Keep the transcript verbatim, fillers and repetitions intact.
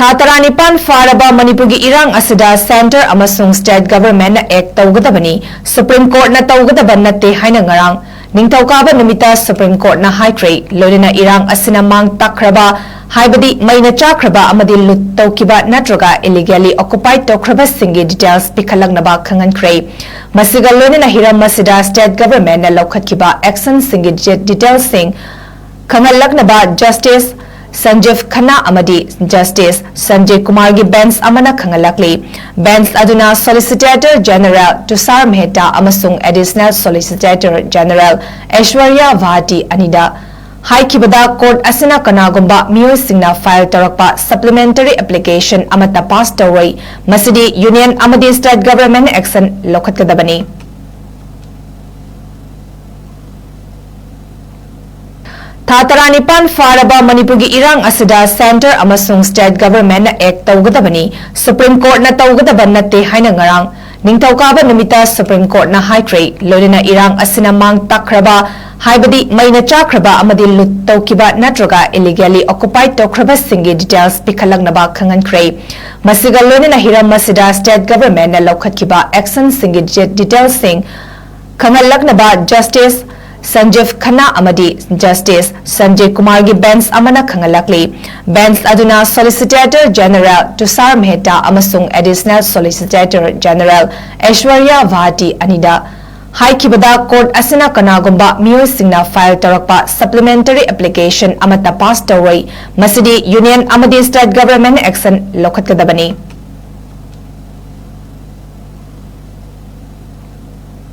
ꯊꯥ ꯇꯔꯥꯅꯤꯄꯥꯟ ꯐꯥꯔꯕ ꯃꯅꯤꯄꯨꯔꯒꯤ ꯏꯔꯥꯡ ꯑꯁꯤꯗ Centre ꯑꯃꯁꯨꯡ State Governmentꯅ act ꯇꯧꯒꯗꯕꯅꯤ, Supreme Courtꯅ ꯇꯧꯒꯗꯕ ꯅꯠꯇꯦ ꯍꯥꯏꯅ ꯉꯔꯥꯡ ꯅꯤꯡꯊꯧꯀꯥꯕ ꯅꯨꯃꯤꯠꯇ Supreme Courtꯅ ꯍꯥꯏꯈ꯭ꯔꯦ꯫ ꯂꯣꯏꯅꯅ ꯏꯔꯥꯡ ꯑꯁꯤꯅ ꯃꯥꯡ ꯇꯥꯛꯈ꯭ꯔꯕ, ꯍꯥꯏꯕꯗꯤ ꯃꯩꯅ ꯆꯥꯛꯈ꯭ꯔꯕ ꯑꯃꯗꯤ loot ꯇꯧꯈꯤꯕ ꯅꯠꯇ꯭ꯔꯒ illegally occupied ꯇꯧꯈ꯭ꯔꯕꯁꯤꯡꯒꯤ details ꯄꯤꯈꯠꯂꯛꯅꯕ ꯈꯪꯍꯟꯈ꯭ꯔꯦ꯫ ꯃꯁꯤꯒ ꯂꯣꯏꯅꯅ ꯍꯤꯔꯝ ꯑꯁꯤꯗ State Governmentꯅ ꯂꯧꯈꯠꯈꯤꯕ actionꯁꯤꯡꯒꯤ detailꯁꯤꯡ ꯈꯪꯍꯜꯂꯛꯅꯕ Justice ꯁꯟꯖꯤꯕ ꯈꯟꯅꯥ ꯑꯃꯗꯤ Justice ꯁꯟꯖꯌ ꯀꯨꯃꯥꯔꯒꯤ bench ꯑꯃꯅ ꯈꯪꯍꯜꯂꯛꯂꯤ꯫ Bench ꯑꯗꯨꯅ Solicitor General ꯇꯨꯁꯥꯔ ꯃꯦꯍꯇꯥ ꯑꯃꯁꯨꯡ Additional Solicitor General ꯑꯩꯁ꯭ꯋꯔꯌꯥ ꯚꯥꯔꯇꯤ ꯑꯅꯤꯗ ꯍꯥꯏꯈꯤꯕꯗ, court ꯑꯁꯤꯅ ꯀꯅꯥꯒꯨꯝꯕ ꯃꯤꯑꯣꯏꯁꯤꯡꯅ file ꯇꯧꯔꯛꯄ supplementary application ꯑꯃꯠꯇ pass ꯇꯧꯔꯣꯏ꯫ ꯃꯁꯤꯗꯤ union ꯑꯃꯗꯤ state government action ꯂꯧꯈꯠꯀꯗꯕꯅꯤ꯫ ꯊꯥ ꯇꯔꯥꯅꯤꯄꯥꯟ ꯐꯥꯔꯕ ꯃꯅꯤꯄꯨꯔꯒꯤ ꯏꯔꯥꯡ ꯑꯁꯤꯗ Centre ꯑꯃꯁꯨꯡ State Governmentꯅ act ꯇꯧꯒꯗꯕꯅꯤ, Supreme Courtꯅ ꯇꯧꯒꯗꯕ ꯅꯠꯇꯦ ꯍꯥꯏꯅ ꯉꯔꯥꯡ ꯅꯤꯡꯊꯧꯀꯥꯕ ꯅꯨꯃꯤꯠꯇ Supreme Courtꯅ ꯍꯥꯏꯈ꯭ꯔꯦ꯫ ꯂꯣꯏꯅꯅ ꯏꯔꯥꯡ ꯑꯁꯤꯅ ꯃꯥꯡ ꯇꯥꯛꯈ꯭ꯔꯕ, ꯍꯥꯏꯕꯗꯤ ꯃꯩꯅ ꯆꯥꯛꯈ꯭ꯔꯕ ꯑꯃꯗꯤ loot ꯇꯧꯈꯤꯕ ꯅꯠꯇ꯭ꯔꯒ illegally occupied ꯇꯧꯈ꯭ꯔꯕꯁꯤꯡꯒꯤ details ꯄꯤꯈꯠꯂꯛꯅꯕ ꯈꯪꯍꯟꯈ꯭ꯔꯦ꯫ ꯃꯁꯤꯒ ꯂꯣꯏꯅꯅ ꯍꯤꯔꯝ ꯑꯁꯤꯗ state governmentꯅ ꯂꯧꯈꯠꯈꯤꯕ actionꯁꯤꯡꯒꯤ detailꯁꯤꯡ ꯈꯪꯍꯜꯂꯛꯅꯕ Justice ꯁꯟꯖꯤꯕ ꯈꯟꯅꯥ ꯑꯃꯗꯤ Justice ꯁꯟꯖꯌ ꯀꯨꯃꯥꯔꯒꯤ bench ꯑꯃꯅ ꯈꯪꯍꯜꯂꯛꯂꯤ꯫ Bench ꯑꯗꯨꯅ Solicitor General ꯇꯨꯁꯥꯔ ꯃꯦꯍꯇꯥ ꯑꯃꯁꯨꯡ Additional Solicitor General ꯑꯩꯁ꯭ꯋꯔꯌꯥ ꯚꯥꯔꯇꯤ ꯑꯅꯤꯗ ꯍꯥꯏꯈꯤꯕꯗ, court ꯑꯁꯤꯅ ꯀꯅꯥꯒꯨꯝꯕ ꯃꯤꯑꯣꯏꯁꯤꯡꯅ file ꯇꯧꯔꯛꯄ supplementary application ꯑꯃꯠꯇ pass ꯇꯧꯔꯣꯏ꯫ ꯃꯁꯤꯗꯤ union ꯑꯃꯗꯤ state government action ꯂꯧꯈꯠꯀꯗꯕꯅꯤ꯫